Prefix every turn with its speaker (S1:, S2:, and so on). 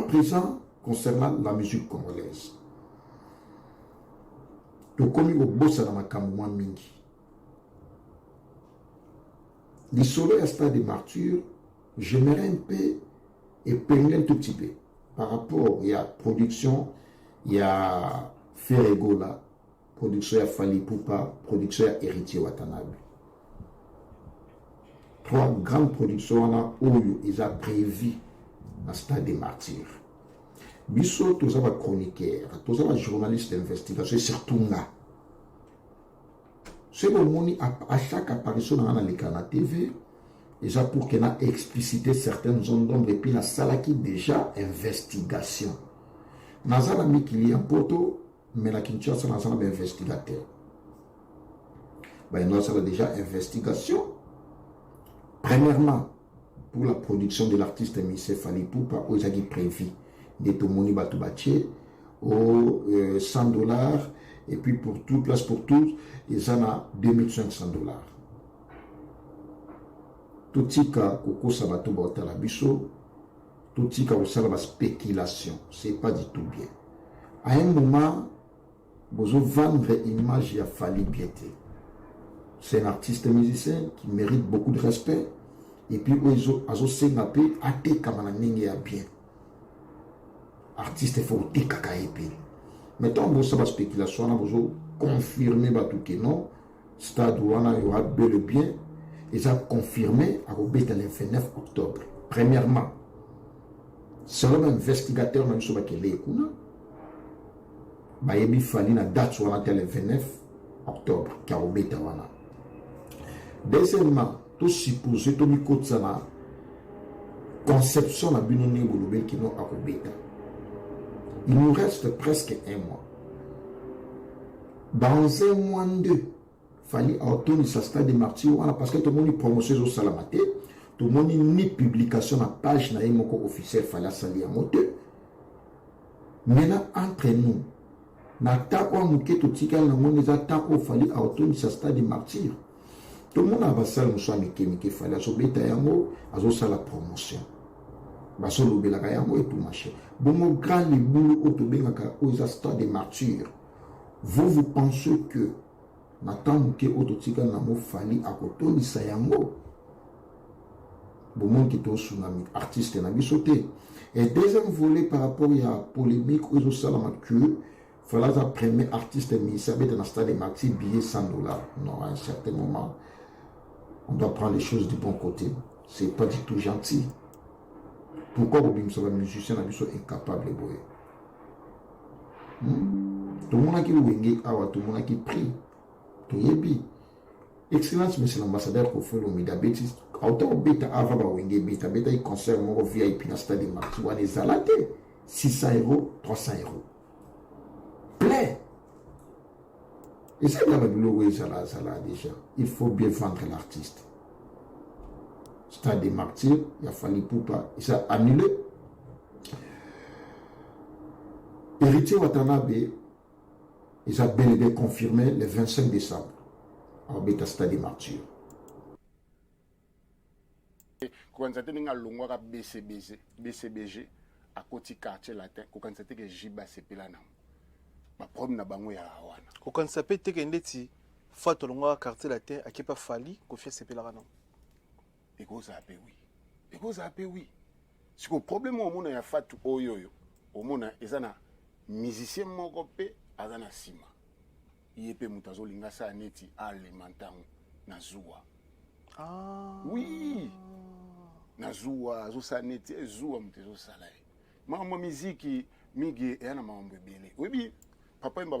S1: présent, concernant la musique congolaise, tokomi kobosana makambo mwa mingi. Lisolo ya Stade de Martyr, j'aimerais un peu épingler un tout petit peu par rapport ya production ya Ferre Gola, production ya Fally Ipupa, production ya Héritier Watanabe. Trois grandes productions wana oyo eza prévu na Stade de Martyr. Biso toza bachroniqueur, toza bajournaliste d'investigation, et surtout nga, soki bomoni à chaque apparition na nga naleka na TV, eza pour que na expliciter certaines zones d'ombre. Et puis nasalaki déjà investigation. Naza na mikili ya Mpoto, mais na Kinshasa naza na bainvestigateur bayendo asala déjà investigation. Premièrement, pour la production de l'artiste Mise Fally Ipupa, oyo ezalaki prévu nde tomoni bato batie au 100 $, et puis pour tout place pour tous eza na 2500 $. Totika kokosa bato baotala biso, totika kosala baspéculation, c'est pas du tout bien. À un moment, bozovendre image ya Fally bien te. C'est un artiste musicien qui mérite beaucoup de respect, et puis oyo azosenga mpe atekama na ndenge ya bien. Artiste, faut otekaka ye mpe. Mais ntango bosala baspéculation wana, bozoconfirme bato ke non, stade wana y aura bel et bien, eza confirmé, akobeta le 29 octobre. Premièrement, selon bainvestigateur na biso bakende kuna, bayebi Fally na date wana te, le 29 octobre ke akobeta wana. Deuxièmement, tosuppose, tomikotisa na conception na bino ndenge bolobeli kino akobeta, il nous reste presque un mois. Dans un mois nde Fally aotondisa Stade de Martyr wana? Parce que tomoni promotion ezosalama te, tomoni ni publication na page na ye moko officielle, Fally asali yango te. Maintenant, entre nous, na temps oyo moke totikali nango, eza temps oyo Fally aotondisa Stade de Martyr? Tomona basale mosusu ya mike mike, Fally azobeta yango, azosala promotion, bazolobelaka yango et tout machin. Bongo grand libulu oyo tobengaka oyo eza Stade de Martyr, vous, vous pensez que na temps moke oyo totikali nango, Fally akotondisa yango? Bomoniki tosunga artiste na biso te. Et deuxième volet, par rapport ya polémique oyo ezosalama que Fally aza premier artiste musicien abeta na Stade de Martyr, billet 100 $, non, à un certain moment, on doit prendre les choses du bon côté. C'est pas du tout gentil. Pourquoi kobimisa bamusicien na biso incapable boye? Tomonaki Wenge awa, tomonaki prix, toyebi excellence monsieur l'ambassadeur Koffi Olomide abeti, auta kobeta ava bawenge ebeta, abetaki concert moko VIP na Stade de Martyr wana, ezala te 600 €, 300 €, plein. Eza kaka biloko ezala azala déjà. Il faut bien vendre l'artiste. Stade de Martyr ya Fally Ipupa eza annulé. Héritier Watanabe, eza bel et bien confirmé, le 25 décembre akobeta Stade de Martyr.
S2: Kokanisa te ndenge alongwaka BCBG, BCBG, akoti Quartier Latin, kokanisa te ke JB asepela nango. Baproblème na bango ya wana.
S3: Kokanisa mpe teke ndeti Fatu alongwaka Quartier Latin, akepa Fally, Koffi asepelaka nango.
S2: Ekozala mpe oui, ekozala mpe oui. Sikoyo problème oyo omona ya Fatu oyo omona eza na musicien moko mpe aza na nsima ye mpe, moto azolinga asala neti alema ntango na zuwa.
S3: Ah.
S2: Oui, na zuwa, azosala neti ezuwa, moto ezosala ye. Makambo ya miziki mingi eya na makambo ebele. Oyebi papa Yemba.